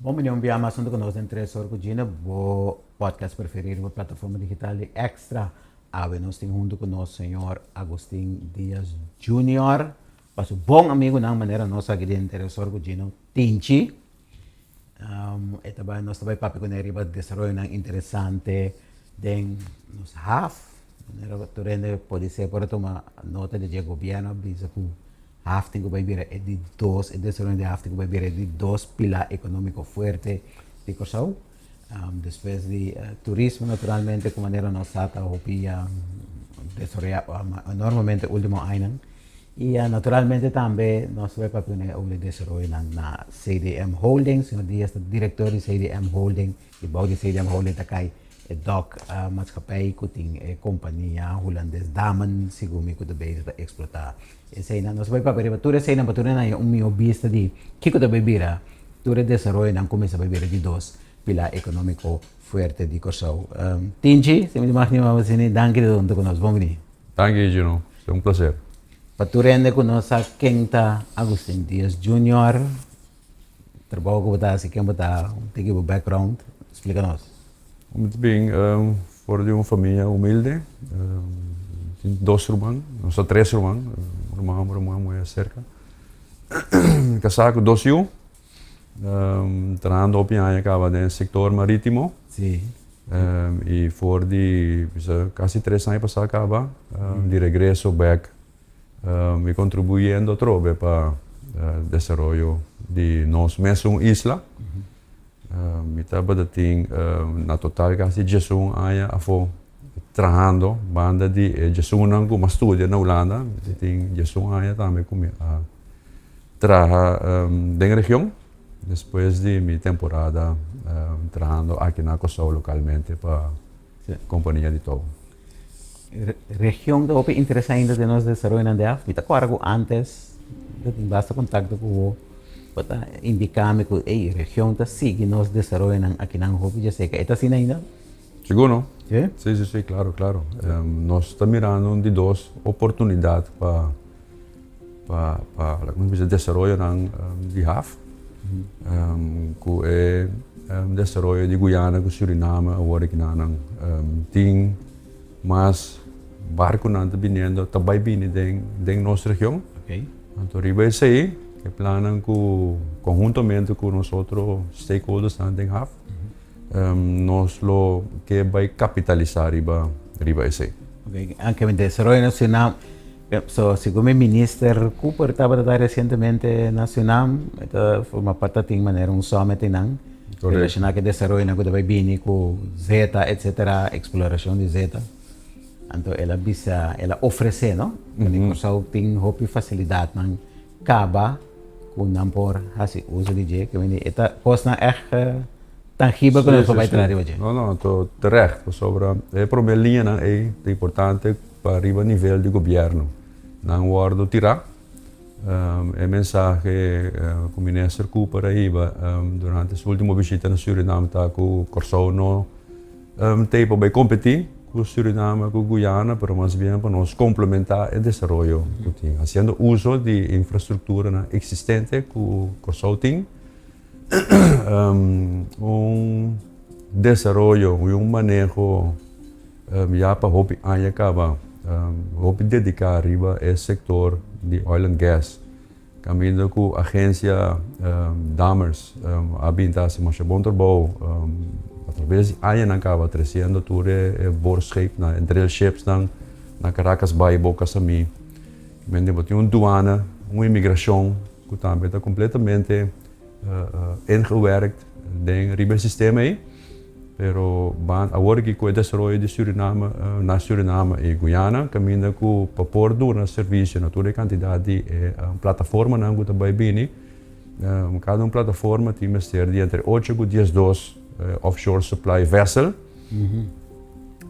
Bon bini un bia mas hunto ku nos den Tres Or ku Gina, bo podcast preferí riba plataforma digital di Extra. Awe nos tin hunto ku nos señor Agustin Diaz Junior, pa su bon amigunan manera nos aki den Tres Or ku Gino, Tinchi. E ta bai, nos ta bai papia kuné riba desaroyonan interesante den nos haf. Manera tur hende podi ser por a tuma nota di dje gobierno a bisa ku haf tin ku bai bira e di dos, e desaroyo di haf tin ku bai bira e di dos pilar ekonómiko fuerte di Kòrsou. Despues di turismo naturalmente ku manera nos sa ta hopi desaroyá enormemente último añanan. I naturalmente tambe nos ta bai papia kuné over di desaroyonan na CDM Holding. Señor Diaz ta direktor di CDM Holding i bou di CDM Holding ta kai e dòk maatschappij ku tin e kompania hulandes Damen segun mi ku ta bezig ta eksplotá eseinan. Nos ta bai papia riba tur eseinan pa tur nan haña un mihó bista di kiko ta bai bira tur e desaroyonan kuminsá bai bira di dos pilar ekonómiko fuerte di Kòrsou. Tinchi, si mi ta mag nima bo asina, danki di ta huntu ku nos. Bon bini. Danki Gino, ta un placer. Pa tur hende ku no sa ken ta Agustin Diaz Junior, trabou ku bo ta hasi, ken bo ta, un tiki bo background, splika nos. Mi ta bin for di un famia humilde, tin dos ruman, nos ta tres ruman, un ruman homber un ruman muher serka. Kasá ku dos yu, trahando hopi aña kaba den sektor maritimo. I for di bisa kasi tres aña pasá kaba di regreso bek mi kontribuyendo atrobe pa desaroyo di nos mesun isla. Mi tabata tin na total kasi diesun aña afó trahando banda di e diesunnan ku mi a studia na Hulanda. Mi tin diesun aña tambe ku mi a traha den region despues di mi temporada trahando aki na Kòrsou lokalmente pa kompania di tou. Region ta hopi interesá ainda den nos desaroyonan di af. Mi ta kòrda ku ántes mi ta tin basta kontakto ku bo, bo ta indiká mi ku ey region ta sigui nos desaroyonan akinan hopi djaseca. E ta asina ainda? Sigur no. Si? Si, si, si, klaro, klaro. Nos ta mirando un di dos oportunidat pa pa pa laga nos bisa desaroyonan di haf ku e desaroyo di Guyana ku Suriname awor aki nan tin mas barkunan ta biniendo ta bai bini den den nos region anto riba esei e plannan ku konhuntamente ku nos otro stakeholdersnan den haf nos lo ke bai kapitalisa riba riba esei. Anke desaroyo na Suriname So, segun e minister Cooper tabata ta recientemente na Surinam, e ta forma parti tin manera un summit einan relaciona cu e desaroyonan cu ta bay bini cu zeta etcetera, exploracion di zeta. Anto el a bisa, el a ofrece no, pasobra Corsou tin hopi facilidadnan caba cu nan por haci uso di dje, ke mende e ta cosnan echt tangibel cu nos por bay traha riba dje. No, no, terecht, pasobra e prome liñanan ey ta importante. Pa riba nivel di gobierno nan wordo tira. E mensahe cu Minister Cooper a hiba durante su ultimo bishita na Surinam ta cu Corsou no t'ey pa bay competi cu Surinam cu Guyana pero mas bien pa nos complementa e desaroyo cu tin haciendo uso di infrastructuranan existente cu Corsou tin. Un desaroyo y un maneho ya pa hopi aña caba hopi dedica riba e sector di oil and gas caminda cu agencia Dammers a bin ta haci masha bon trabou atraves di añanan caba treciendo tur e boorscheepnan e drillshipsnan na Caracas Bay Boca Samí. Mende bo tin un duana, un inmigracion. Ku tambe ta kompletamente ingewerkt den riba e sistema ei. Pero ban awor aki ku e desaroyo di Suriname na Suriname i Guyana kaminda ku pa por duna servisio na tur e kantidat di e plataformanan ku ta bai bini, kada un plataforma tin mester di entre ocho ku diesdos offshore supply vessel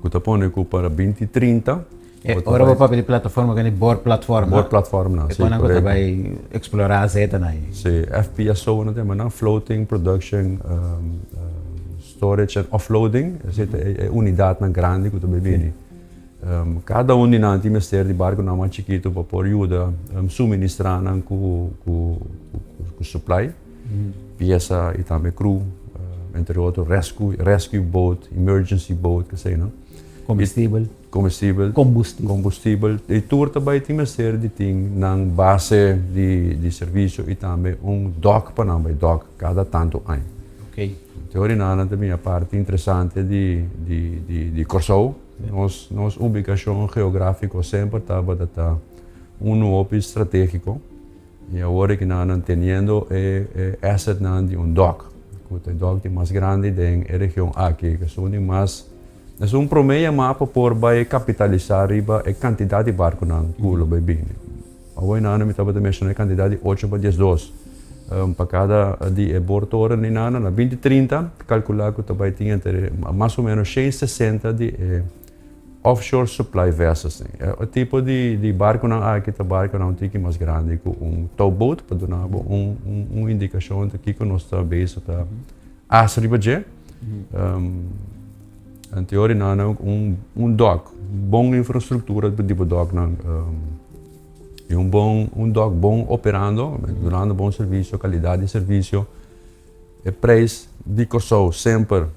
ku ta pone ku para binti trinta. E ora bo papia di plataforma kende boorplatform. Boorplatformnan, si, korekto. E konan ku ta bai eksplorá azeta nan. Si, FPSO nan ta yama nan, Floating Production Storage and Offloading, esei ta e unidatnan grandi ku ta bai bini. Kada un di nan tin mester di barkunan mas chikitu pa por yuda suministrá nan ku supply. piesa i tambe crew, entre otro rescue, rescue boat, emergency boat, kesei no. Comestibel. Comestibel. Combustibel. Combustibel. I tur ta bai tin mester di tin nan base di di servisio i tambe un dock pa nan bai dock kada tantu aña. Ok. Te ora nan ta bin e parti interesante di di di di Kòrsou. Nos nos ubikashon geográfiko semper tabata ta unu hopi stratégiko. I awor aki nan teniendo e e assetnan di un dock, ku ta e dock di mas grandi den e region aki, ku esun di mas, esun promé yamá pa por bai kapitalisá riba e kantidat di barkunan ku lo bai bini. Awor nan mi tabata menshoná e kantidat di ocho pa diesdos pa kada di e bortoren di nan, na binti trinta kalkulá ku ta bai tin entre mas o ménos shen sesenta di e Offshore supply vessels. E tipo di di barconan aki ta barconan un tiki mas grandi cu un towboat pa duna bo un un indicacion ta kico nos ta bezig ta haci riba dje. Anteori nan un un dock, bon infrastructura di bo docknan y un bon un dock bon operando, dunando bon servicio, calidad di servicio. E prijs di Kòrsou semper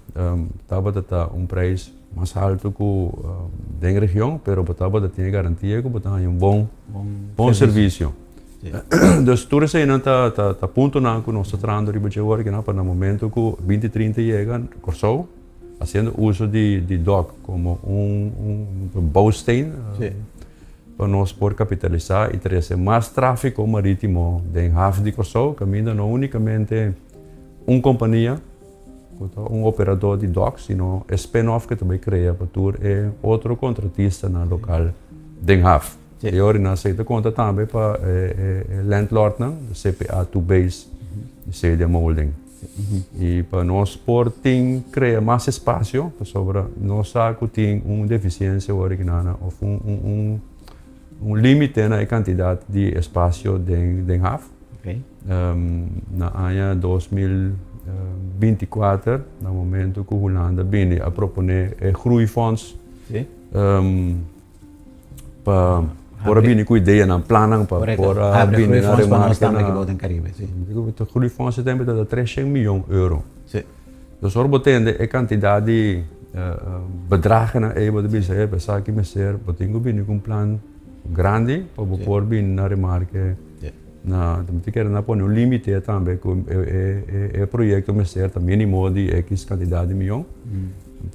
tabata ta un prijs mas haltu ku den region, pero bo tabata tin e garantia ku bo ta haña un bon bon servisio. Dus tur eseinan ta ta puntonan ku nos ta trahando riba dje awor pa na momento ku binti trinta yega Kòrsou hasiendo uso di di dòk komo un un bouwsteen pa nos por kapitalisá i trese mas tráfiko marítimo den haf di Kòrsou, kaminda no únikamente un kompania ku ta un operadó di dòk, sino e spin-off ku ta bai krea pa tur e otro kontratistanan lokal den haf. E ora nan esei ta konta tambe pa e landlordnan, CPA, Two Base i CDM Holding. I pa nos por tin krea mas espasio, pasobra nos sa ku tin un defisiensia awor aki nan òf un un un un límite na e kantidat di espasio den den haf. Na aña 2024, na momento ku Hulanda bini a proponé e groeifonds pa por a bini ku ideanan, plannan pa por a bini na remarke na Groeifonds e tempo ta 300 miyon euro. Dus ora bo tende e kantidat di bedragennan ei bo ta bisa hey esaki mester bo tin ku bini ku un plan grandi pa bo por bini na remarke na mi ta kere nan a pone un limite tambe ku e proyekto mester ta minimo di ekis kantidat di miyon.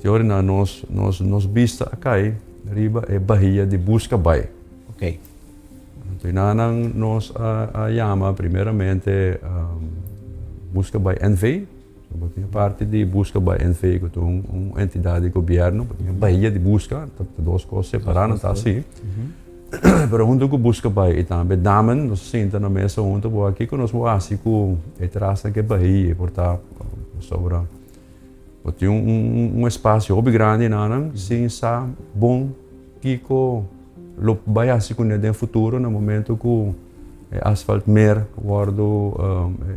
Te ora nan nos nos nos bista a kai riba e bahia di Buska Bai. Ok. Anto nan nos a a yama primeramente Buska Bai NV. Bo tin e parti di Buska Bai NV ku ta un un entidat di gobièrnu, bo tin e bahia di Buska, ta dos kos separá, nan ta asi. Pero huntu ku Buska Bai i tambe Damen nos a sinta na mesa huntu bo a kiko nos bo hasi ku e trasnan ku e bahia por ta pasobra. Bo tin un espacio hopi grandi nanan sin sa bon kiko lo bai hasi kuné den futuro na momento ku e asfalt mer wordo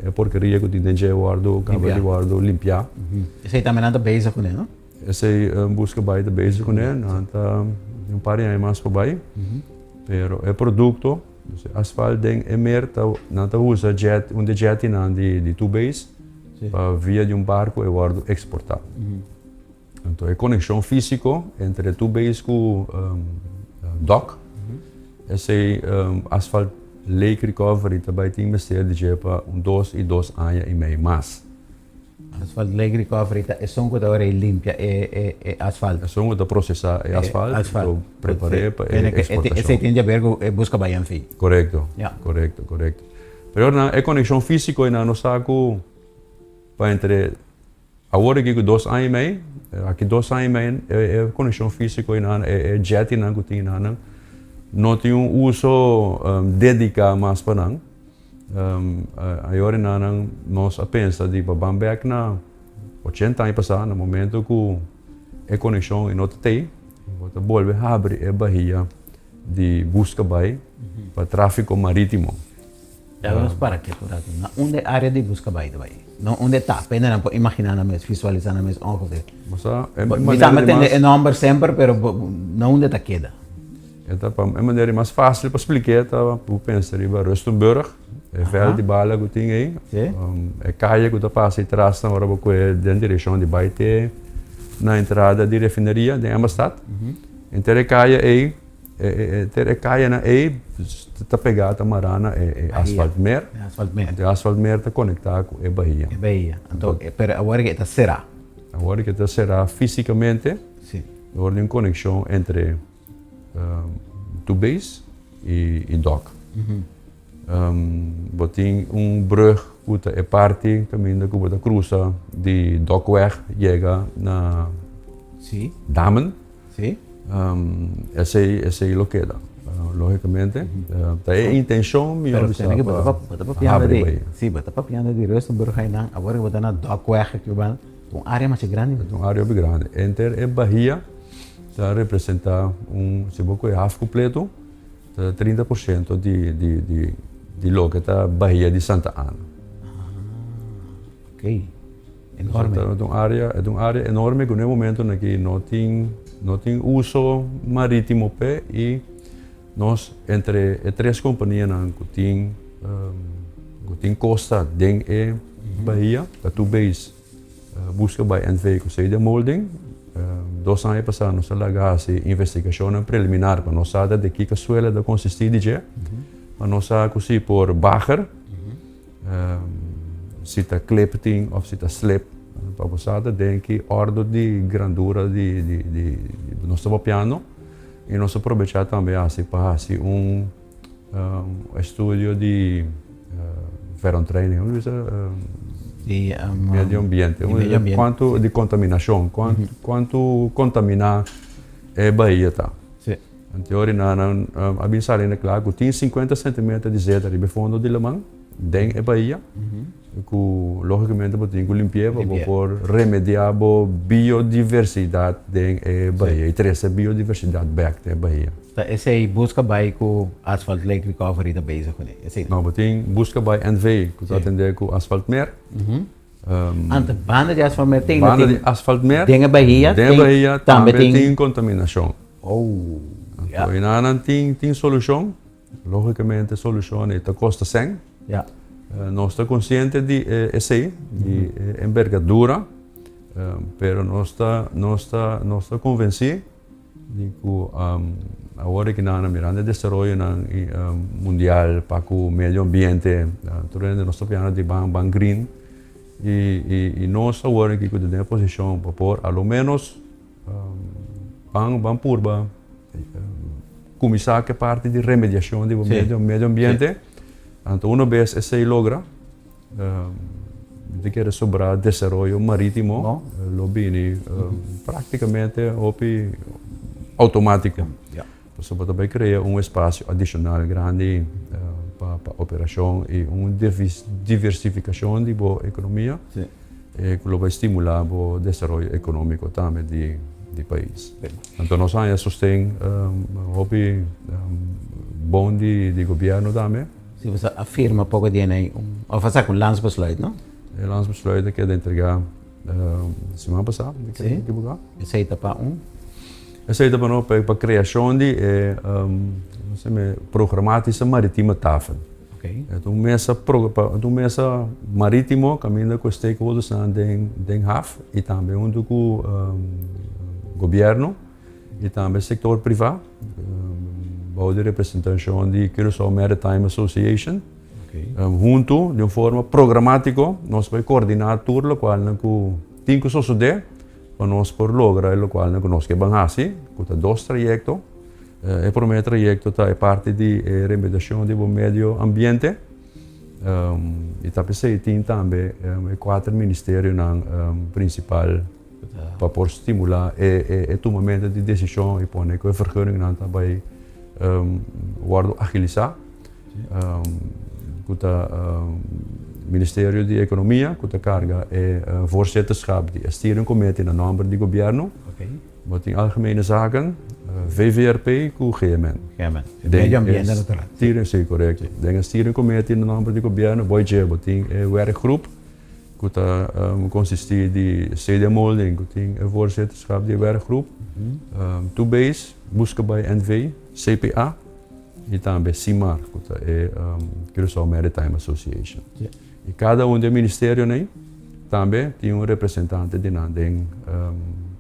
e porkeria ku tin den dje wordo kaba di wordo limpiá. Esei tambe nan ta bezig kuné no? Esei Buska Bai ta bezig kuné nan ta un par di aña mas por bai pero e produkto asfalt den e mer ta nan ta usa jet un di e jettynan di two base. Pa via di un barco e wordo exporta. Anto e conexion fisico entre two base cu dock, esey asfalt lake recovery ta bay tin mester di dje pa un dos y dos aña y mei mas. Asfalt lake recovery ta esun cu ta ora e limpia e asfalt. Esun cu ta procesa e asfalt, anto prepare pa e exportacion. Esey tin di haber cu e busca bay NV. Corecto, corecto, corecto. Pero nan e konekshon físiko ei nan no sa ku pa entre awor aki ku dos aña i mei, aki dos aña i mei e konekshon físiko ei nan, e jettynan ku tin einan no tin un uso dediká mas pa nan. Ayora einan nos a pensa di pa ban bèk na ochenta aña pasá na momento ku e konekshon ei no ta tei, bo ta bolbe habri e bahia. Di buska bai pa tráfiko marítimo. Laga nos para ketu un ratu. Na unda e área di buska bai ta bai? Na unda e ta? P'e nan por imaginá nan mes, visualisá nan mes ongeveer. Bo sa, e manera Mi tambe tende e nòmber semper, pero na unda e ta keda? E ta pa e manera di mas fásil pa splik'é ta bo pensa riba Rustenburg. E veld di bala ku tin ei, e kaya ku ta pasa ei tras ora bo kue den direkshon di bai te na entrada di refineria den Embastad. Henter e kaya ei, henter e kayanan ei ta pegá, ta mará na e asfaltmer. E asfaltmer ta konektá ku e bahia. E bahia. Anto, pero awor e ta será. Awor e ta será físikamente. Dor di un konekshon entre Tubeis i Dok. Bo tin un brug ku ta e parti kaminda ku bo ta krusa di Dokweg yega na Damen. Esei esei lo keda logikamente. Ta e intenshon mi a bisa pa habri bai. Si, bo ta papiando di Rustenburg einan, awor ku bo ta na Dokweg aki ban. Un área masha grandi. Un área hopi grandi. Enter e bahia ta representá un, si bo kohe haf kompleto, ta 30% di di di di loke ta bahia di Santa Ana. Ah, ok. Enorme. Ta un área, e ta un área enorme ku na e momentonan aki no tin no tin uso marítimo p'e i nos entre e tres kompanianan ku tin ku tin kosta den e bahia ta tur bes buska bai NV ku Sedia Molding. Dos aña pasá nos a laga hasi investigashonnan preliminar pa nos sa di kiko suela ta konsistí di dje, pa nos sa ku si por bager. Si ta klip tin of si ta slip pa bo sa ta den ki ordo di grandura di di di nos ta papiando y nos ta probecha tambe hasi pa hasi un estudio di verontraining como bisa di medio ambiente cuanto di contaminacion cuanto contamina e bahia ta. Anto nan a bin sali na kla ku tin sinkuenta sentimeter di zeta riba e fondo di laman den e bahia ku logikamente bo tin ku limpi'é pa bo por remediá bo biodiversidat den e bahia i trese biodiversidat bèk den e bahia. Ta esei Buska Bai ku Asphalt Lake Recovery ta bezig kuné? Esei no? No, bo tin Buska Bai NV ku ta atendé ku Asfaltmer. Anto banda di Asfaltmer tin Banda di Asfaltmer den e bahia den e bahia tambe tin kontaminashon. Oh, ya. Anto enanan tin tin solushon, logikamente solushon ei ta kosta sèn. Ya. Nos ta konsiente di esei, di e embergadura, pero nos ta nos ta nos ta konvensí di ku awor aki nan mirando e desaroyonan mundial pa ku medio ambiente, tur hende nos ta piensa di ban ban green i nos awor aki ku ta den e posishon pa por a lo ménos Ban ban purba kuminsá ku e parti di remediashon di bo medio medio ambiente. Anto uno bes esei logra, mi ta kere sobrá desaroyo marítimo lo bini práktikamente hopi outomátiko. Pasobra bo ta bai krea un espasio adishonal grandi pa operashon i un diversifikashon di bo ekonomia. Ku lo bai stimulá bo desaroyo ekonómiko tambe di di pais. Anto nos haña sosten hopi bon di di gobièrnu tambe. Si bo a firma poko di enei un òf a saka un landsbesluit, no? E landsbesluit a keda entregá siman pasá, mi ta ekiboká. Esei ta pa un? Esei ta pa no pa kreashon di e Programmatische Maritieme Tafel. Okay. E ta un mesa pro, pa, un mesa marítimo kaminda ku stakeholdersnan den den haf i tambe huntu ku gobièrnu i tambe sektor privá bou di representashon di Curaçao Maritime Association. Okay. Huntu di un forma programátiko nos bai koordiná tur lokualnan ku tin ku sosodé pa nos por logra e lokualnan ku nos ke ban hasi ku ta dos trayekto. E promé trayekto ta e parti di e remediashon di bo medio ambiente i ta p'esei tin tambe e kuater ministerionan prinsipal pa por stimulá e tumamentu di desishon i pone ku e vergunningnan ta bai wòrdu agilisá ku ta Ministerio di Ekonomia ku ta karga e voorzitterschap di e steering committee na nòmber di gobièrnu. Bo tin Algemene Zaken, VVRP ku GMN. GMN. Medio ambiente natural. Steering, si, korekto. Den e steering committee na nomber di gobièrnu bo dje bo tin e werkgroep ku ta konsistí di CD Molding ku tin e voorzitterschap di e werkgroep, Two Base, Buska Bai NV, CPA. i tambe CIMAR, ku ta e Curaçao Maritime Association. I kada un di e ministerionan ei tambe tin un representante di nan den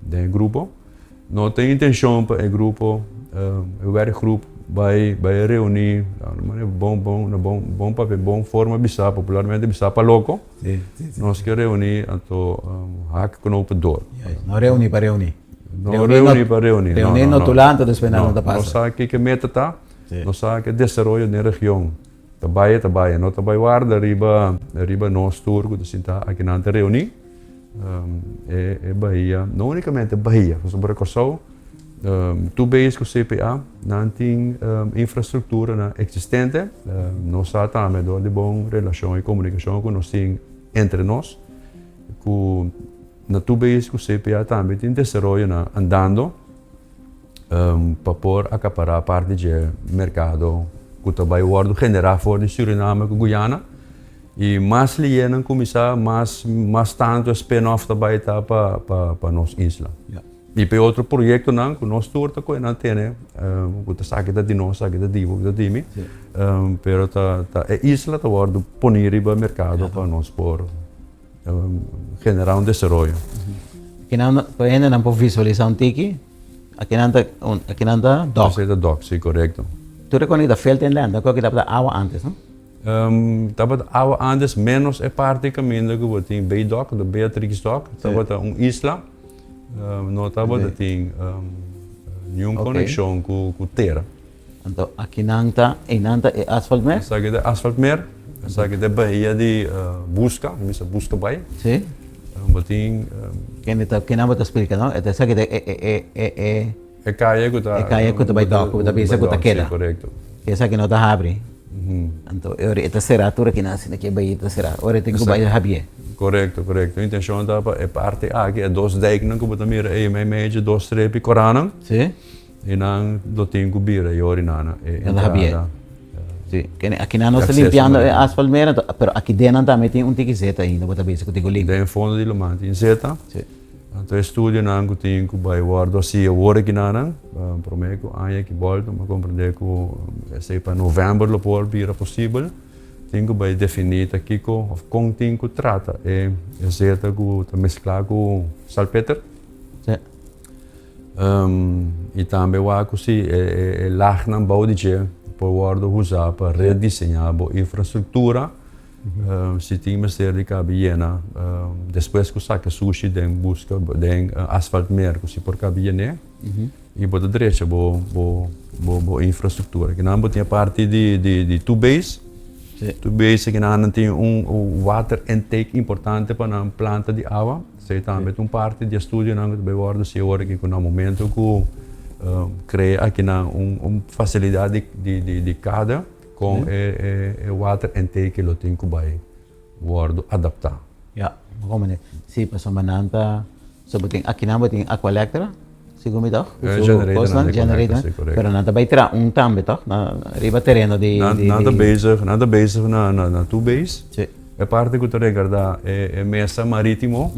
den e grupo. No tin intenshon pa e grupo, e werkgroep bai bai reuní bon bon na bon bon papia bon forma bisá popularmente bisá pa loko. Nos ke reuní anto hak knopen door. No reuní pa reuní. No reuní pa reuní. Reuní no tula anto despues nan no ta pasa. Nos sa kiko e meta ta, nos sa ke desaroyo den region ta bai e ta bai e no ta bai warda riba riba nos tur ku ta sinta akinan ta reuní. E e bahia, no únikamente bahia, pasobra Kòrsou tur bes ku CPA nan tin infrastrukturanan eksistente, nos sa tambe dor di bon relashon i komunikashon ku nos tin entre nos ku na tur bes ku CPA tambe tin desaroyonan andando pa por akapará parti dje merkado ku ta bai wòrdu generá for di Suriname ku Guyana. I mas liénan kuminsá, mas mas tantu e spin-off ta bai ta pa pa pa nos isla. I pa e otro proyektonan ku nos tur ta kohe nan tene, ku ta sa ki ta di nos, sa ki ta di bo, ki ta di mi, pero ta ta e isla ta wòrdu poní riba merkado pa nos por generá un desaroyo. Akinan pa hendenan por visualisá un tiki, akinan ta akinan ta dòk. Esei ta dòk, si, korekto. Tur e kos ta veld en lèn, ta tabata awa ántes, no? Tabata awa antes menos e parti kaminda ku bo tin Baydok, de Beatrixdok, tabata un isla, no tabata tin niun konekshon ku tera. Anto akinan ta, einan ta e asfaltmer? Esaki ta e asfaltmer, esaki ta e bahia di Buska, mi bisa Buska Bai. Si. Bo tin. Kende ta, kinan bo ta splika no? Esaki ta e e e e. E kaya ku ta. E kaya ku ta bai dòk, ku ta bisa ku ta keda. Si, korekto. Esaki no ta habri. Anto e ora e ta será tur aki nan asina ke bai e ta será. Ora e tin ku bai habié. Korekto, korekto. Intenshon ta pa e parti aki, e dos dijknan ku bo ta mira ei meimei dje dos strepi koranan. Si. I nan lo tin ku bira i ora nan e entrada. Habié. Si. Kende aki nan nos ta limpiando e asfalt mera, pero aki den nan tambe tin un tiki zeta ainda bo ta bisa ku tin ku limpia. Den fondo di laman tin zeta. Si. Anto e studionan ku tin ku bai wòrdu hasi awor akinanan, promé ku aña ki bòlta, mi a komprendé ku esei pa novèmber lo por bira posibel. Tin ku bai definí ta kiko òf kon tin ku trata e zeta ku ta mesklá ku salpeter. I tambe wak ku si e lagnan bou di dje por wòrdu usá pa rediseñá bo infrastruktura. Si tin mester di kabi yena despues ku saka sushi den buska den asfalt mer ku si por kabi yené i bo ta drecha bo bo infrastruktura. Kinan bo tin e parti di di two base, two base kinan nan tin un water intake importante pa nan planta di awa, esei tambe ta un parti di e studionan ku ta bai wòrdu hasi awor aki ku na momento ku krea akinan un fasilidat di di kada. Kon e water intake lo tin ku bai wòrdu adaptá. Ya, bo komprende. Si, pasobra nan ta, so bo tin akinan bo tin Aqualectra, segun mi tòg? E generatornan di Aqualectra, si, korekto. Pero nan ta bai traha un tambe tòg, na riba tereno di. Nan ta bezig, nan ta bezig na two base. Si. E parti ku ta regardá e mesa marítimo,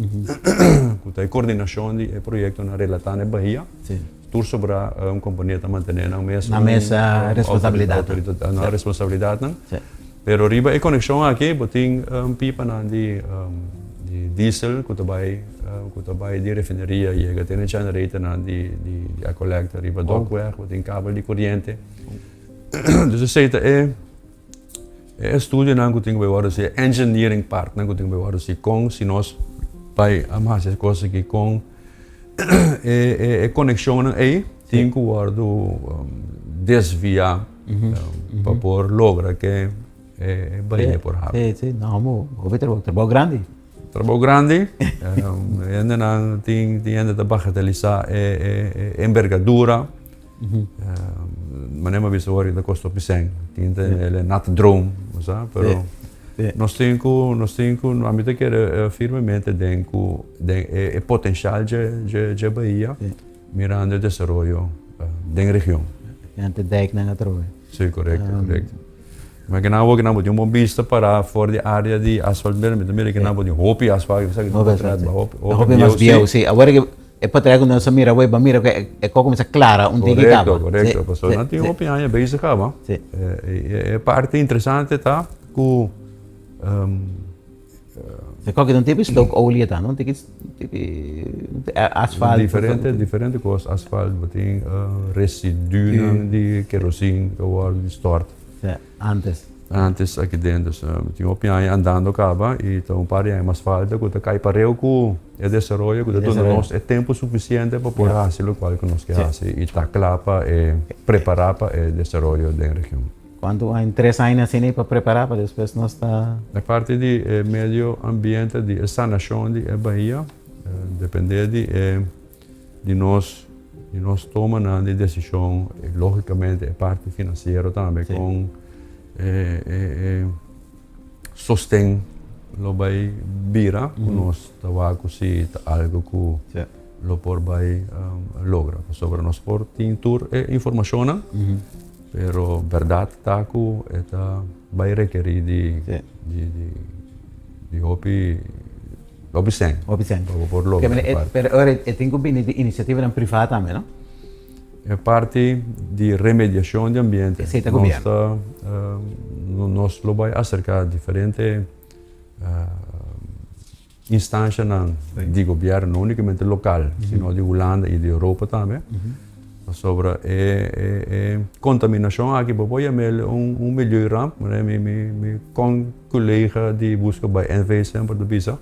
ku ta e kordinashon di e proyektonan relatá na e bahia. Si. Tur sobrá un kompania ta mantené nan mes Nan mes responsabilidatnan. Outoridat, nan responsabilidatnan. Sí. Pero riba e konekshon aki bo tin pipanan di di diesel ku ta bai ku ta bai di refineria yega te na generatornan di di di Aqualectra riba Dokweg, bo tin kabel di koriente. Dus esei ta e e estudionan ku tin ku bai wòrdu hasi, e engineering partnan ku tin ku bai wòrdu hasi kon si nos bai a hasi e kos aki kon E konekshonnan ei tin ku wòrdu desviá pa por logra ke e bahia por habri. Sí, sí, no amo, hopi trabou, trabou grandi. Trabou grandi, hendenan tin hende ta bagatelisá e embergadura, manera mi a bisa awor ta kosta hopi sèn, tin ta e nat droom, bo sa, pero nos tin ku, nos tin ku, ami ta kere firmemente den ku den e potenshal dje dje bahia mirando e desaroyo den region. Ante dijknan atrobe. Si, korekto, korekto. Ma kinan awor kinan bo tin un bon bista para for di area di asfalt, mi ta mira kinan bo tin hopi asfalt, hopi bieu, si. Awor. E potrei ku nos a mira wei, bo a mira ku e kos kuminsá klara un tiki kaba. Korekto, korekto. Pasobra nan tin hopi aña bezig kaba. E parti interesante ta ku. E kos ki ta un tipi stookolie ta, no? Un tiki tipi asfalt. Diferente, diferente kos, asfalt, bo tin residunan di kerosin ku a wòrdu di stòrt. Antes. Antes aki den, dus tin hopi aña andando kaba i ta un par di aña mas falta ku ta kai pareu ku e desaroyo ku ta duna nos e tempu sufisiente pa por hasi lokual ku nos ke hasi i ta kla pa e prepará pa e desaroyo den region. Kuantu aña? Tres aña asina pa prepará pa despues nos ta. E parti di e medio ambiente di e sanashon di e bahia depende di e di nos di nos tomanan di desishon i logikamente e parti finansiero tambe kon e e e sosten lo bai bira ku nos ta wak ku si ta algu ku lo por bai logra pasobra nos por tin tur e informashonnan pero bèrdat ta ku e ta bai rekerí di di di hopi Hopi sèn. Hopi sèn. Pa bo por logra e parti. Pero ora e tin ku bini di inisiativanan privá tambe, no? E parti di remediashon di ambiente. Esei ta gobierno. Nos ta, nos lo bai aserká diferente instanshanan di gobierno, no únikamente lokal, sino di Hulanda i di Europa tambe. Pasobra e kontaminashon aki bo por yam'el un milieuramp, mi mi kon. Kolega di buska bai NV semper ta bisa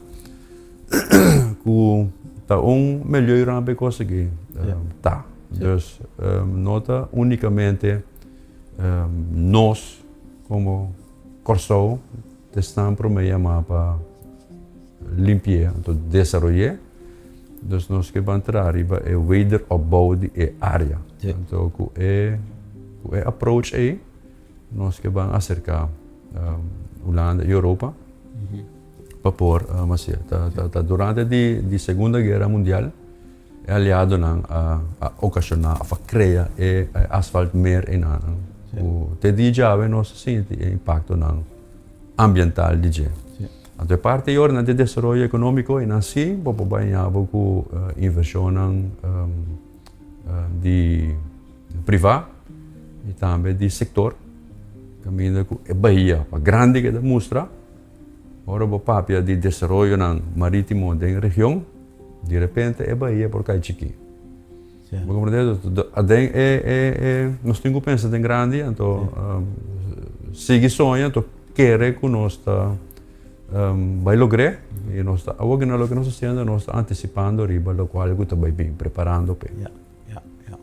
ku ta un milieuramp e kos aki ta. Dus no ta unikamente nos komo Kòrsou ta esnan promé yamá pa limpi'é anto desaroy'é. Dus nos ke ban traha riba e wederopbouw di e área. Anto ku e approach ei. Nos ke ban aserká Hulanda i Europa pa por hasié. Ta durante di Segunda Guera Mundial e aliadonan a okashoná òf a krea e asfaltmeer einan. Ku te di djawe nos a sinti e impaktonan ambiental di dje. Anto e parti ei ora nan di desaroyo ekonómiko einan sí bo por bai ña bo ku invershonnan di privá i tambe di sektor kaminda ku e bahia pa grandi ke ta mustra ora bo papia di desaroyonan marítimo den region di repente e bahia por kai chikí. Bo komprende? Aden e e e nos tin ku pensa den grandi anto sigui soña anto kere ku nos ta bai logr'é i nos ta awor ku loke nos ta hasiendo nos ta antisipando riba lokual ku ta bai bin preparando p'e. Ja, ja.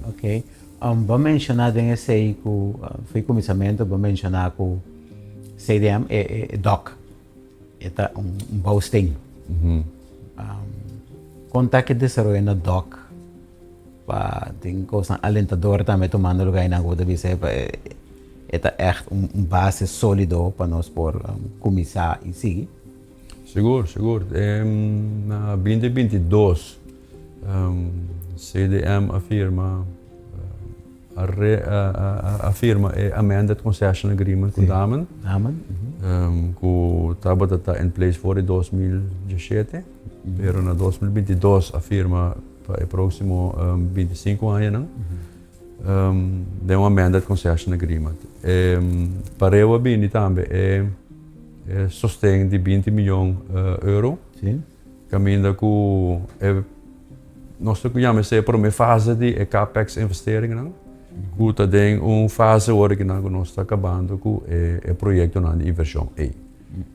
Ok. Bo menciona den esey cu for cuminsamentu bo menciona cu CDM e e dock e ta un bouwsteen. Con ta ke desaroyo na dock pa tin cosnan alentador tambe tumando lugar einan cu bo ta bisa epa e ta echt un base solido pa nos por cuminsa y sigui? Sigur, sigur. Na binti binti dos CDM a firma a firma e Amended Concession Agreement ku Damen. Damen. Ku tabata ta in place for di 2017, pero na 2022 a firma pa e próksimo 25 añanan den un Amended Concession Agreement. Pareu a bini tambe e sosten di 20 miyon euro. Kaminda ku e nos ta yama esei e promé fase di e capex investeringnan ku ta den un fase ora ku nan ku nos ta kabando ku e proyektonan di invershon ei.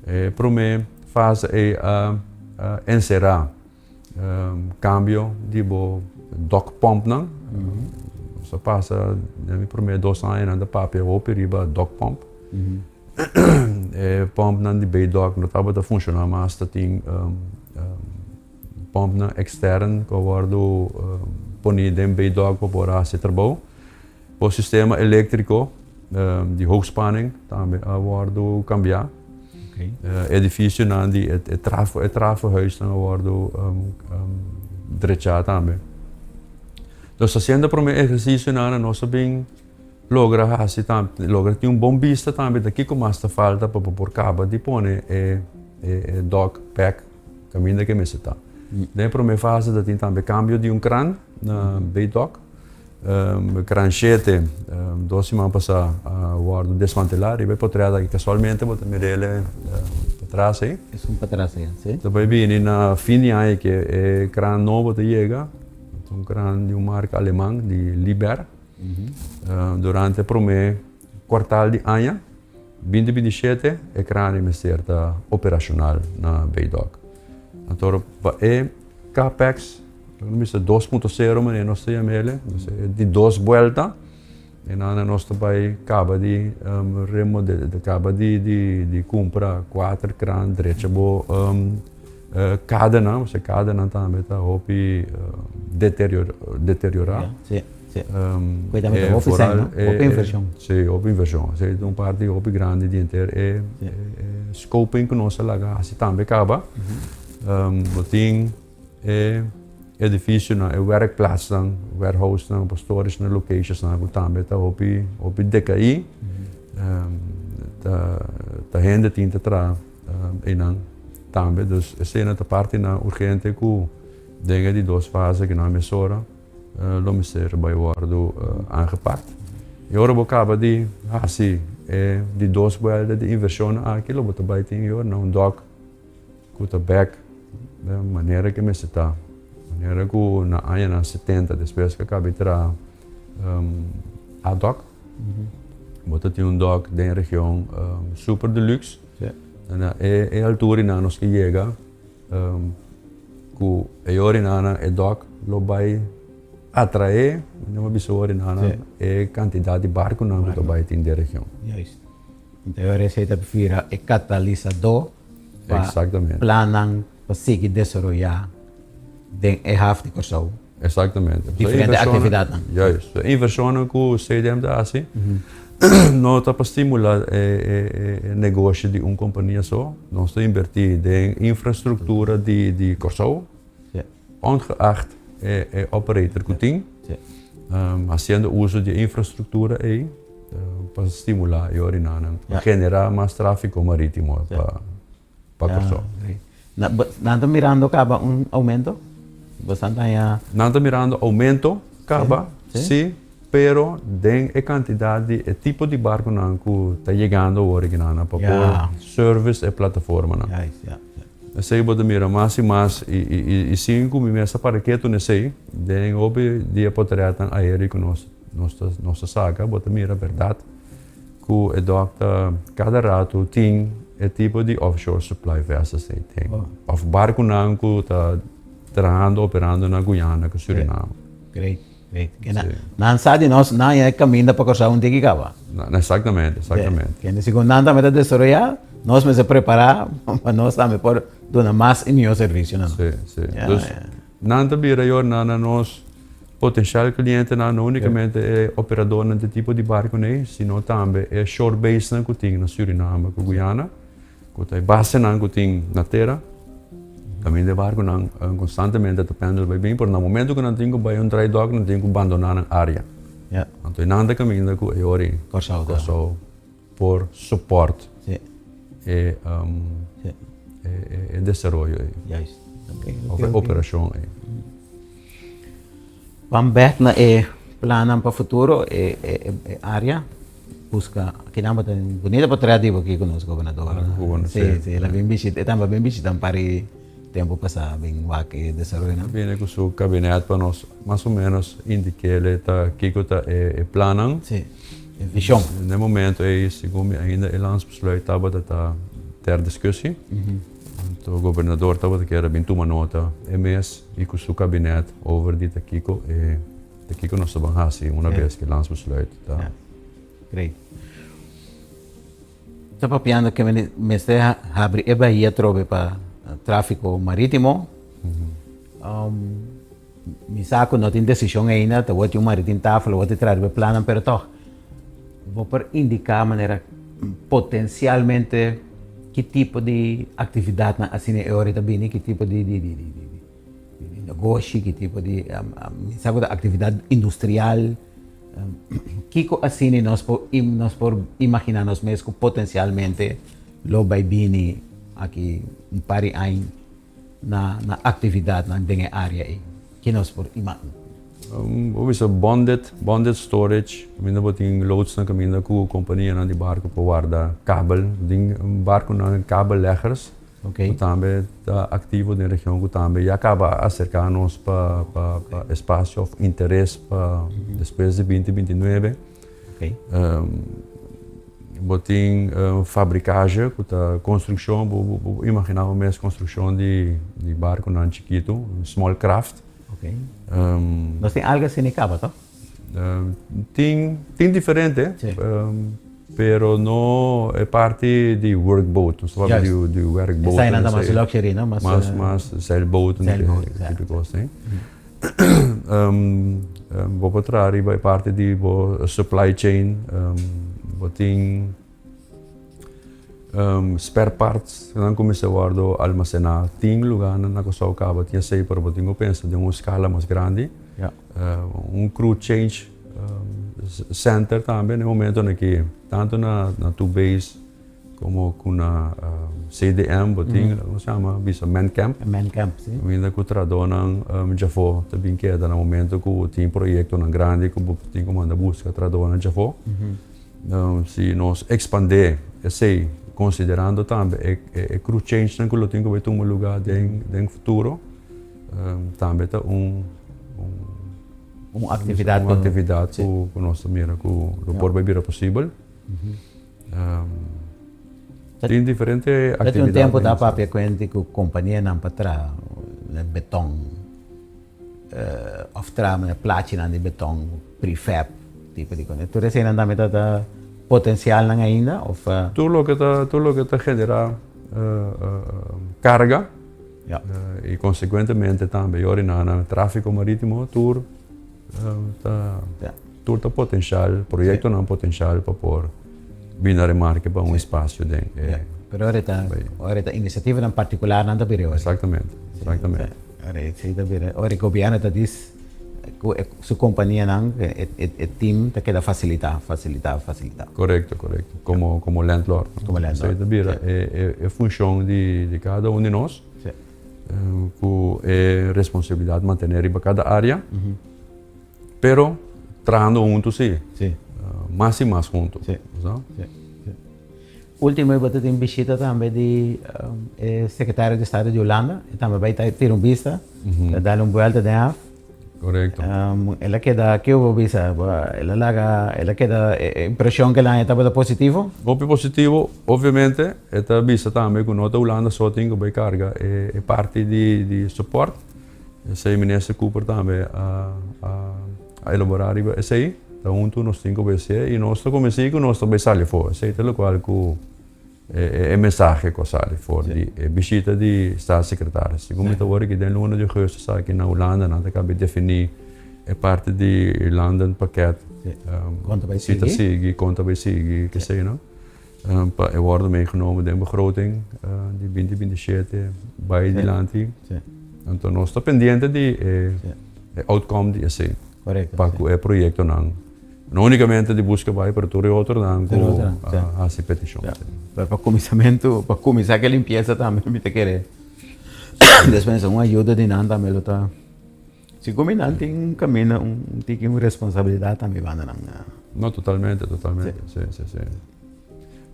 E promé fase ei a enserá kambio di bo dock pumpnan. Nos a pasa den e promé dos añanan ta papia hopi riba dock pump. E pumpnan di Baydock no tabata funciona mas, ta tin pumpnan extern cu a wordo poni den Baydock pa por haci trabou. Bo sistema electrico di hoogspanning tambe a wordo cambia. Edificionan di e trafo, e trafohuisnan a wordo drecha tambe. Nos haciendo prome ehercicionan nos a bin Logra hasi tambe, logra tin un bon bista tambe ta kiko mas ta falta pa bo por kaba di pone e e dòk bèk kaminda ke mester ta. Den e promé fase ta tin tambe kambio di un kran na Bay-Dok. Kran shete dos siman pasá a wòrdu desmantelá riba e potrèt aki. Kasualmente bo ta mir'el patras ei. Esun patras ei, si. Ta bai bini na fin di aña ke e kran nobo ta yega. Ta un kran di un marka aleman di Liebherr. Durante e promé kuartal di aña binti 27 e kran ei mester ta operashonal na Bay-Dok. Anto pa e Capex, lo nos bisa 2.0 manera nos ta yam'el, di dos buelta, e nan nos ta bai kaba di remodel, kaba di di kumpra kuater kran, drecha bo kadenan, pasobra e kadenan tambe ta hopi deteriorá. Si, si. Ku e tambe ta hopi sèn, no? Hopi invershon. Si, hopi invershon. Esei ta un parti hopi grandi di henter e scoping ku nos a laga hasi tambe kaba. Bo tin e edificionan, e werkplaatsnan, warehousenan, pa storage nan, locationsnan ku tambe ta hopi hopi decaí. Ta ta hende tin ta traha einan tambe. Dus eseinan ta partinan urgente ku den e di dos fase ku nan mesora lo mester bai wòrdu aangepakt. I ora bo kaba di hasi e di dos buelta di invershonnan aki lo bo ta bai tin yor na un dòk Ku ta bek den manera ke mester ta. Manera ku na añanan 70 despues ku a kaba di traha a dòk, bo ta tin un dòk den region super deluxe. Na e altura nos ke yega ku e orinanan e dòk lo bai atraé, mi no a bisa orinanan, e kantidat di barkunan ku ta bai tin den region. Juist. Enton e ora esei ta bira e katalisadó pa plannan pa sigui desaroyá den e haf di Kòrsou. Exactamente. Diferente aktividatnan. Juist. E invershonnan ku CDM ta hasi no ta pa stimulá e negoshi di un kompania so. Nos ta invertí den infrastruktura di Kòrsou, ongeacht e operator ku tin, hasiendo uso di e infrastruktura ei. Pa stimulá e orinanan pa generá mas tráfiko marítimo pa pa Kòrsou. Nan ta mirando kaba un oumento? Boso ta haña? Nan ta mirando oumento kaba, sí, pero den e kantidat di e tipo di barkunan ku ta yegando awor aki nan pa por service e plataformanan. Esei bo ta mira mas i mas i sin ku mi mes a para ketu na esei, den hopi di e potretnan aéreo ku nos Nos ta nos ta saka bo ta mira berdad ku e dòk ta kada ratu tin e tipo di offshore supply vessels ei tin òf barkunan ku ta trahando operando na Guyana ku Suriname. Great, great. Kende nan sa di nos nan e kaminda pa Kòrsou un tiki kaba. Exactamente, exactamente. Kende segun nan tambe ta desaroyá nos mester prepará pa nos tambe por duna mas i mihó servisio na nan. Sí, sí. Dus Nan ta bira yorná na nos potencial clientenan, no unicamente e operadornan di tipo di barconan ei, sino tambe e shore basenan cu tin na Suriname cu Guyana, cu ta e basenan cu tin na tera. Caminda e barconan constantemente ta pendel bai bin, pero na momento cu nan tin cu bai un dry dock, nan tin cu bandona nan area. Anto e nan ta caminda cu e ora Corsou por support e e desaroyo ei. Juist. Okay, okay, Of e operashon ei. Ban bek na e plannan pa futuro, e e e area. Buska, kinan bo ta bunita portret di bo aki ku nos gobernador. Sí, sí, el a bin bishita, e tambe a bin bishita un par di tempu pasá, bin wak e desaroyonan. Bini ku su kabinet pa nos mas o menos indik'é ta kiko ta e plannan. Sí. E vision. Na e momento ei, segun mi ainda e landsbesluit tabata ta ter discussie. Anto gobernador tabata kier a bin tuma nota e mes i ku su kabinet over di ta kiko e ta kiko nos ta ban hasi una bes ku e landsbesluit ta. Great. Ta papiando ke mester habri e bahia atrobe pa trafiko maritimo. Mi sa ku no tin desishon ainda, ta wòrdu un mari tin tafel, wòrdu traha riba e plannan, pero tòg bo por indiká manera potensialmente ki tipo di aktividatnan asina e ora ta bini, ki tipo di di di di negoshi, ki tipo di mi sa ku ta aktividat industrial, kiko asina nos por nos por imaginá nos mes ku potensialmente lo bai bini aki un par di aña. na na aktividatnan den e área ei? Ke nos por ima. Bo bisa bonded, bonded storage, kaminda bo tin loodsnan kaminda ku kompanianan di barku por warda kabel. Tin barkunan kabelleggers ku tambe ta aktivo den region ku tambe ya kaba a aserká nos pa pa pa espasio òf interes pa despues di 2029. Bo tin fabrikasje ku ta konstrukshon, bo bo bo imaginá bo mes konstrukshon di di barkunan chikitu, small craft. Nos tin algu asina kaba toh? Tin tin diferente, pero no e parti di workboat, nos ta papia di di werkboat. Esainan ta mas luxury no? Mas mas zeilboat, tipo kos asina. Bo por traha riba e parti di bo supply chain, bo tin spare parts nan ku mester wòrdu almasená. Tin lugánan na Kòrsou kaba tin esei, pero bo tin ku pensa den un skala mas grandi. Un crew change center tambe na e momentonan aki, tantu na two base. Como cu na CDM bo tin como se yama bisa man camp. Man camp si. Caminda cu trahadornan djafo ta bin keda na momento cu tin proyectonan grandi cu bo tin cu manda busca trahadornan djafo. Si nos expande esey considerando tambe e crew change nan cu lo tin cu bay tuma lugar den futuro tambe ta un un actividad un actividad cu nos ta mira cu lo por bay bira posibel. Tin diferente actividad. Tin un tempo ta papia cuenti cu companianan pa traha beton of traha plachinan di beton prefab tipo di cos. Tur eseinan tambe ta ta potencialnan ainda of? Tur loke ta tur loke ta genera carga y consecuentemente tambe yori nan trafico maritimo tur ta. Tur ta potencial, proyectonan potencial pa por bini na remarke pa un espacio den e. Pero ora ta, ora ta iniciativanan particularnan ta bira ora. Exactamente, exactamente. Ora esey ta bira, ora e gobierno ta dis cu e su companianan, e e team ta keda facilita, facilita, facilita. Correcto, correcto. Como como landlord. Como landlord. Esey ta bira e e funcion di di cada un di nos. Cu e responsabilidad mantene riba cada area. Pero trahando hunto si. Si. Mas y mas hunto. Si. Si. Si. Ultimo bo ta tin bishita tambe di e secretario di estado di Hulanda. E tambe bai ta tira un bista. Ta dal un buelta den haf. Correcto. El a keda, ke bo bisa? El a laga, el a keda, e impresion ke el a haña tabata positivo? Hopi positivo. Obviamente e ta bisa tambe ku no ta Hulanda so tin ku bai karga e parti di support. Esei Minister Cooper tambe a a elaborá riba esei. Ta huntu nos tin ku bai hasié i nos ta konvensí ku nos ta bai sali afó. Esei ta lokual ku e e mensahe ku a sali for di e bishita di Staatssecretaris. Segun mi ta wòrdu aki den luna di augustus aki na Hulanda nan ta kaba di definí e parti di landenpakket. Kon ta bai Si ta sigui, kon ta bai sigui, kesei no. Pa e wòrdu meegenomen den begroting di binti 27 bai dilanti. Anto nos ta pendiente di e outcome di esei. Pa ku e proyektonan, no únikamente di Buska Bai, pero tur e otronan ku a hasi petishon. Pero pa kuminsamentu, pa kuminsá ku e limpiesa tambe mi ta kere despues un ayuda di nan tambe lo ta. Segun mi nan tin un kaminda un tiki un responsabilidat tambe banda nan. No, totalmente, totalmente. Si, si, si.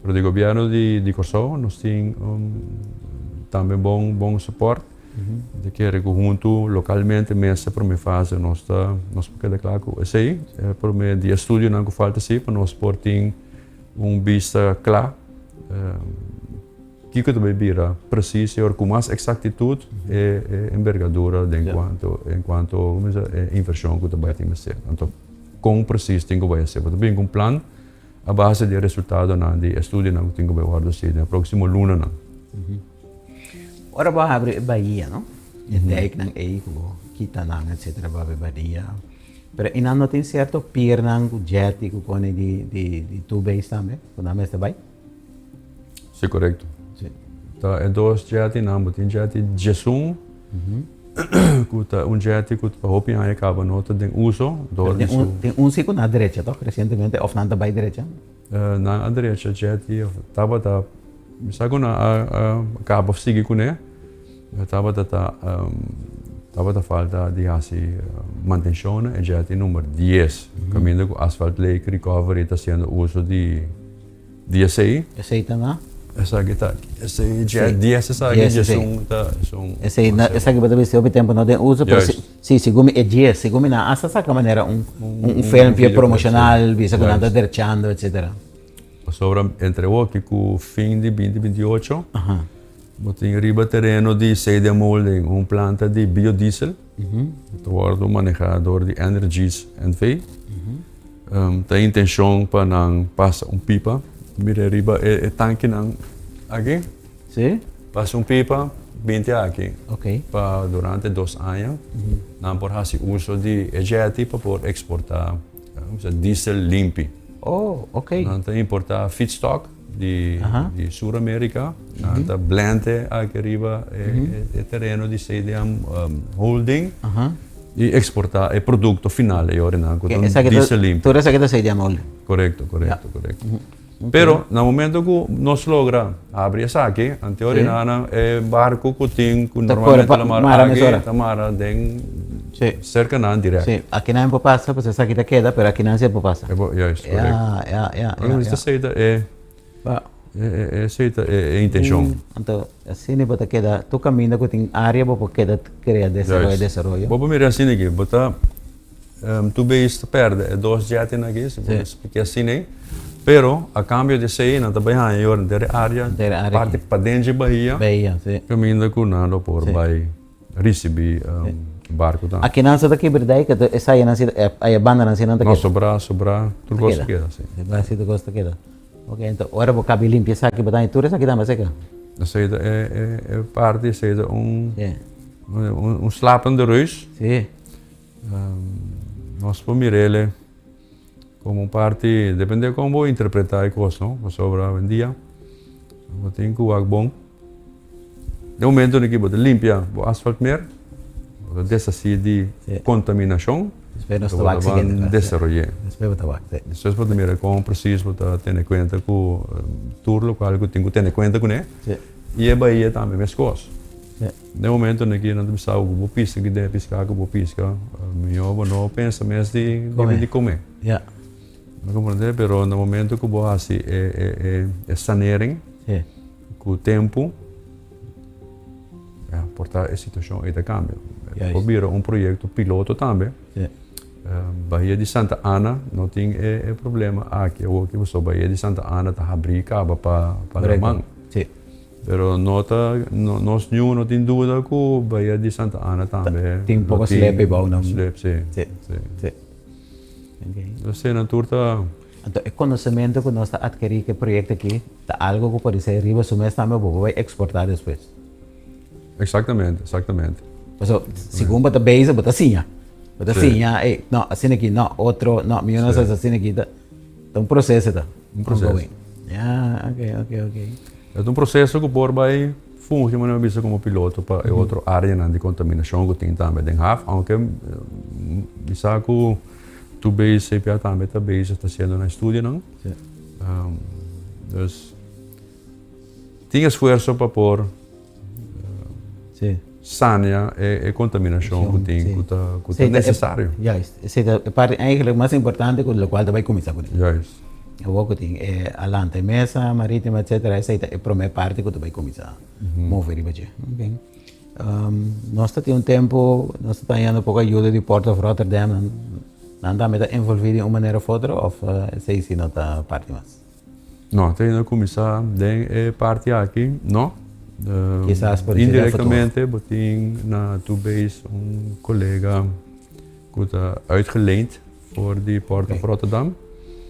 Pero di gobierno di di Kòrsou nos tin tambe bon bon support. Ta kere ku huntu lokalmente mes e prome fase nos ta nos por keda kla ku esei. E prome di estudionan ku falta si pa nos por tin un bista kla. Kiko ta bay bira precies e ora cu mas exactitud e e envergadura den cuanto en cuanto como bisa e inversion cu ta bay tin mester. Anto con precies tin cu bay hacer. Bo ta bin cu un plan a base di e resultadonan di e estudionan cu tin cu bay wordo haci den e proximo lunanan. Ora bo a habri e bahia no, e dijknan ey cu bo kita nan etcetera bo habri bahia, pero eynan no tin cierto piernan cu jetty cu pone di di two-base tambe cu nan mester bay? Si korekto. Si. Ta e dos jettynan, bo tin jetty 11 ku ta un jetty ku pa hopi aña kaba no ta den uso dor di su. Tin un si ku nan a drecha tok resientemente òf nan ta bai drecha? Nan a drecha jetty òf tabata mi sa ku nan a kaba òf sigui kuné. Tabata ta tabata falta di hasi mantenshonnan e jetty number dies kaminda ku Asphalt Lake Recovery ta hasiendo uso di di esei. Esei ta na? Esaki ta esei jet dies esaki diesun ta esun. Esei na esaki bo ta bisa hopi tempu no den uso pero si segun mi e dies segun mi nan hasta saka manera un un filmpje promoshonal bisa ku nan ta derchando etcetera. Pasobra entre awoki ku fin di binti binti ocho Bo tin riba tereno di CD Molding un planta di biodiesel. Ta wòrdu manehá dor di Energies NV. Ta intenshon pa nan pasa un pipa. Mira riba e tankinan aki. Sí. Pasa un pipa binti aki. Ok. Pa durante dos aña nan por hasi uso di e jetty pa por eksportá diesel limpi. Oh, ok. Nan ta importá feedstock. Di Sur Amerika. Nan ta blend e aki riba e tereno di CDM Holding i eksportá e produkto final e ora nan ku ta un diesel limpi. Tur esaki ta CDM Holding? Korekto, korekto, korekto. Pero na momento ku nos logra habri esaki, anto ora nan e barku ku tin ku normalmente ta mara aki ta mara den serka nan dirèkt. Sí, aki nan por pasa, pues esaki ta keda, pero aki nan sí por pasa. Juist, korekto. Ja, ja, ja. Bueno, esei ta e, esei ta e intenshon. Anto, asina bo ta keda, tur kaminda ku tin área bo por keda krea desaroyo, desaroyo. Bo por mira asina aki, bo ta, tur bes ta pèrdè e dos jettynan aki, si bo splika asina ei, pero a kambio di esei nan ta bai haña yor henter e área, parti paden dje bahia, kaminda ku nan lo por bai Ricibi barco tambe. Aki nan sa ta kibra dai ke esai nan si aya banda nan si nan ta keda. No sobra sobra tur cos ta keda si. Sobra si tur cos ta keda. Ok ento ora bo kabi limpia esaki bo ta haña tur esaki tambe seka. Esei ta e parti esei ta un un slapende reus. Si. Nos por mirele como un parti depende con bo interpreta e cos no pasobra awendia bo tin cu wak bon. Den momento di ki bo ta limpia bo asfalt mer, bo ta deshasí di kontaminashon, Despues bo ta ban desaroy'é. Despues bo ta wak, sí. Despues bo ta mira kon presis bo ta tene kuenta ku tur lokual ku tin ku tene kuenta kuné. I e bahia tambe meskos. Den momento di ki nan ta bisa bo ku bo piska ki den e piská ku bo piska, mihó bo no pensa mes di kome. Bo komprendé? Pero na momento ku bo hasi e sanering. Ku tempu, ya, por ta e situashon ei ta kambia. Juist. Por bira un proyekto piloto tambe. Sí. Bahia di Santa Ana no tin e e problema aki awor ki pasobra Bahia di Santa Ana ta habrí kaba pa pa Korekto. laman. Sí. Pero no ta no nos niun no tin duda ku Bahia di Santa Ana tambe Tin lo poko tin slep ei bou nan. Slep, sí. Sí. Sí. Sí. Oké. Esei nan tur ta. Anto e konosementu ku nos ta atkerí ku e proyekto aki ta algu ku por ser riba su mes tambe bo por bai eksportá despues. Eksaktamente, eksaktamente. Pasobra segun bo ta bezig bo ta siña. Bo ta siña, ey, no, asina aki, no, otro, no, mi no sa asina aki. Ta un proseso ta. Un proseso. Ya, oke, oke, oke. E ta un proseso ku por bai fungi manera mi a bisa komo piloto pa e otro areanan di kontaminashon ku tin tambe den haf, aunke mi sa ku. Tur bes CPA tambe ta bezig ta haciendo nan estudionan. Sí. Dus tin esfuerso pa por Sí. sanea e, e contaminacion cu tin, cu ta, cu ta necesario. Juist. Esei ta e parti eigenlijk mas importante cu locual ta bay cuminsa cune. Juist. Awor cu tin e alanta e mesa maritima etcetera esei ta e prome parti cu ta bay cuminsa move riba dje. Okay. Nos ta tin un tempu, nos ta hañando poko ayuda di Port of Rotterdam, nan tambe ta envolví di un manera of otro of esei si no ta parti mas? No, te ainda kuminsá den e parti aki, no. Kisas por disi den futuro. Indirektamente bo tin na tu base un kolega ku ta uitgeleend for di Port of Rotterdam.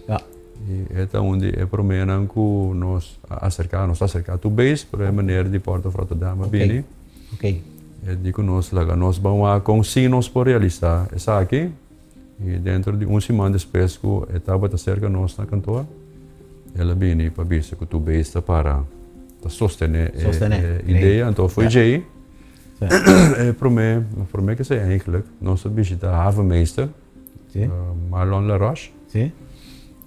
Ja. I e ta un di e proménan ku nos a aserká. Nos a aserká tur bes, pero e meneer di Port of Rotterdam a bini. Oké. E di ku nos laga nos ban wak kon si nos por realisá esaki. I dentro di un siman despues ku e tabata serka nos na kantoor, el a bini pa bisa ku tur bes ta para ta sostené e idea. Anto fo'i djei e promé, promé ke esei eigenlijk, nos a bishita havenmeester. Sí. Marlon Laroche. Sí.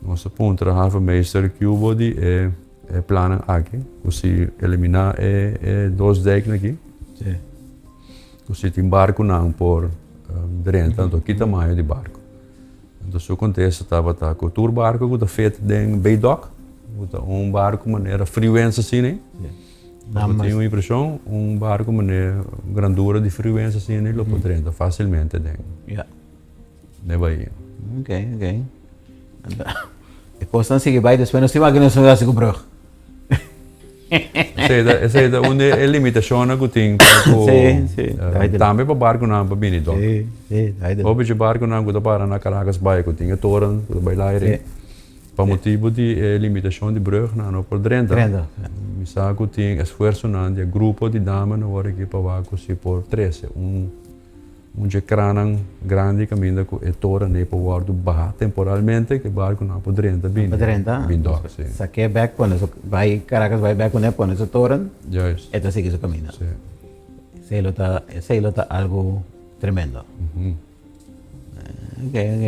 Nos a puntra havenmeester ki hubo di e, e plannan aki, ku si eliminá e, e dos dijknan aki. Sí. Ku si tin barkunan por drenta, anto ki tamaño di barku. Anto su kontesta tabata ku tur barku ku ta fit den Baydok, ku ta un barku manera Freewinds asina ei, lo por tin un impreshon, un barku manera grandura di Freewinds asina ei lo por drenta fasilmente den den bahia. Ok, ok. E kosnan sigui bai despues nos tin wak nos a hasi ku brug. Esei ta un di e limitashonnan ku tin pa ku tambe pa barkunan pa bini dòk. Hopi dje barkunan ku ta para na Caracas Bay ku tin e toren ku ta bai laire pa motibu di e limitashon di brug nan no por drenta. Mi sa ku tin esfuersonan di e grupo di dama nan wòrdu aki pa wak ku si por trese un. Un dje krannan grandi kaminda ku e toren ei por wòrdu baha temporalmente ku e barkunan por drenta bini. Por drenta? Bin dòk, si. Sak'é bèk pone su, bai Caracas bai bèk kuné pone su toren. Juist. E ta sigui su kaminda. Si. Esei lo ta, esei lo ta algu tremendo. Ok, ok.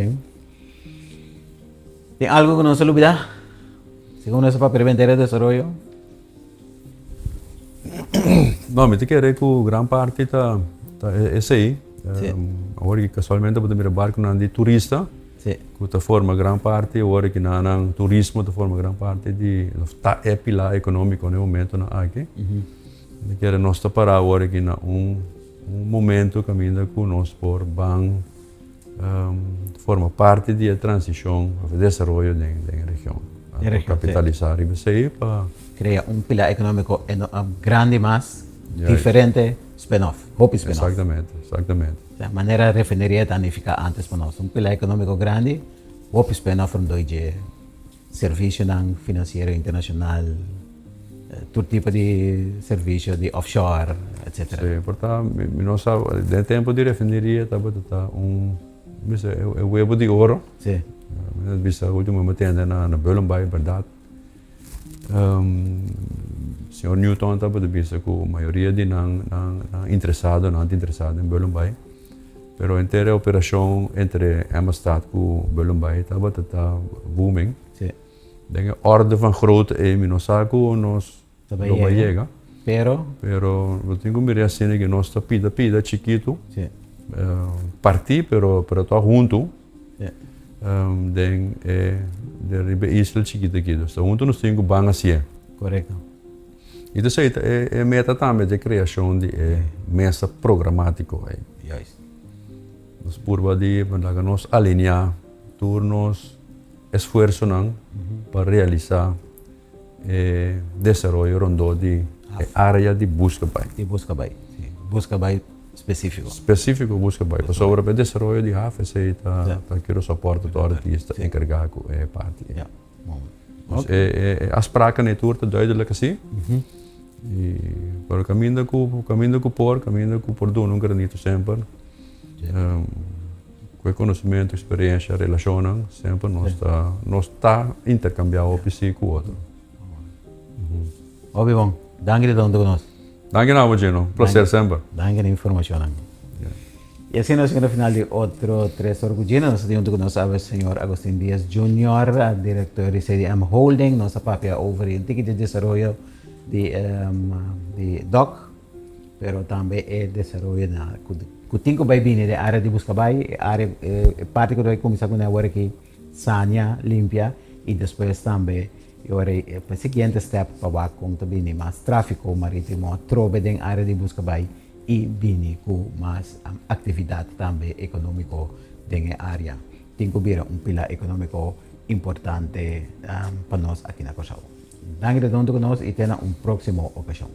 Tin algu ku nos a lubidá? Segun nos a papia riba henter e desaroyo? No, mi ta kere ku gran parti ta ta esei. Sí. Awor ki kasualmente bo ta mira barkunan di turista Sí. ku ta forma gran parti awor ki nan nan turismo ta forma gran parti di òf ta e pilar ekonómiko na e momentonan aki. Mi ta kere nos ta pará awor aki na un un momento kaminda ku nos por ban forma parti di e transishon òf e desaroyo den den e region. Den region, Anto kapitalisá riba esei pa. Krea un pilar ekonómiko grandi mas, diferente spin-off, hopi spin-off. Eksaktamente, eksaktamente. Osea, manera refineria ta nifiká ántes pa nos, un pilar ekonómiko grandi, hopi spin-off rondó dje. Servisionan finansiero internashonal, tur tipo di servisio di offshore, etcetera. Sí, por ta, mi no sa, den tempo di refineria tabata ta un, bisa, e huevo di oro. Sí. Mi ta bisa ultimo mi a tende na na Bullenbaai, berdad. Señor Newton tabata bisa ku mayoria di nan nan nan interesadonan ta interesado den Bullenbaai. Pero henter e operashon entre Emmastad ku Bullenbaai tabata ta booming. Sí. Den e orde van grootte ei mi no sa ku nos lo bai yega. Pero. Pero bo tin ku mira asina ku nos ta pida pida chikitu. Sí. Partí pero pero tòg huntu. Sí. Den e den riba e isla chikitu aki. Dus ta huntu nos tin ku ban hasié. Korekto. I ta esei ta e meta tambe di kreashon di e mesa programátiko ei. Juist. Nos purba di laga nos alineá tur nos esfuersonan pa realisá e desaroyo rondó di e área di Buska Bai. Di Buska Bai, si. Buska Bai spesífiko. Spesífiko Buska Bai. Pasobra pa e desaroyo di haf esei ta Curaçao Port Authority ta enkargá ku e parti ei. Dus e e afspraken e tur ta duidelijk así. I pero kaminda ku kaminda ku por, kaminda ku por duna un granito semper. Ku e konosementu, eksperensha, relashonnan semper nos ta nos ta interkambiá hopi sí ku otro. Hopi bon. Danki di ta huntu ku nos. Danki na bo Gino. Plaser semper. Danki na informashonnan. Y asina nos yega na final di otro Tres Ora cu Gino. Nos ta tin hunto cu nos awe señor Agustin Diaz Junior, director di CDM Holding. Nos a papia over di un tiki di desaroyo di di dock, pero tambe e desaroyo na cu tin cu bay bini den area di Buscabay, e area e parti cu ta bay cuminsa cu awor aki sania, limpia y despues tambe e ora e siguiente step pa wak con ta bini mas trafico maritimo atrobe den area di Buscabay. i bini ku mas aktividat tambe ekonómiko den e área. Tin ku bira un pilá ekonómiko importante pa nos aki na Kòrsou. Danki ta huntu ku nos i te na un próksimo okashon.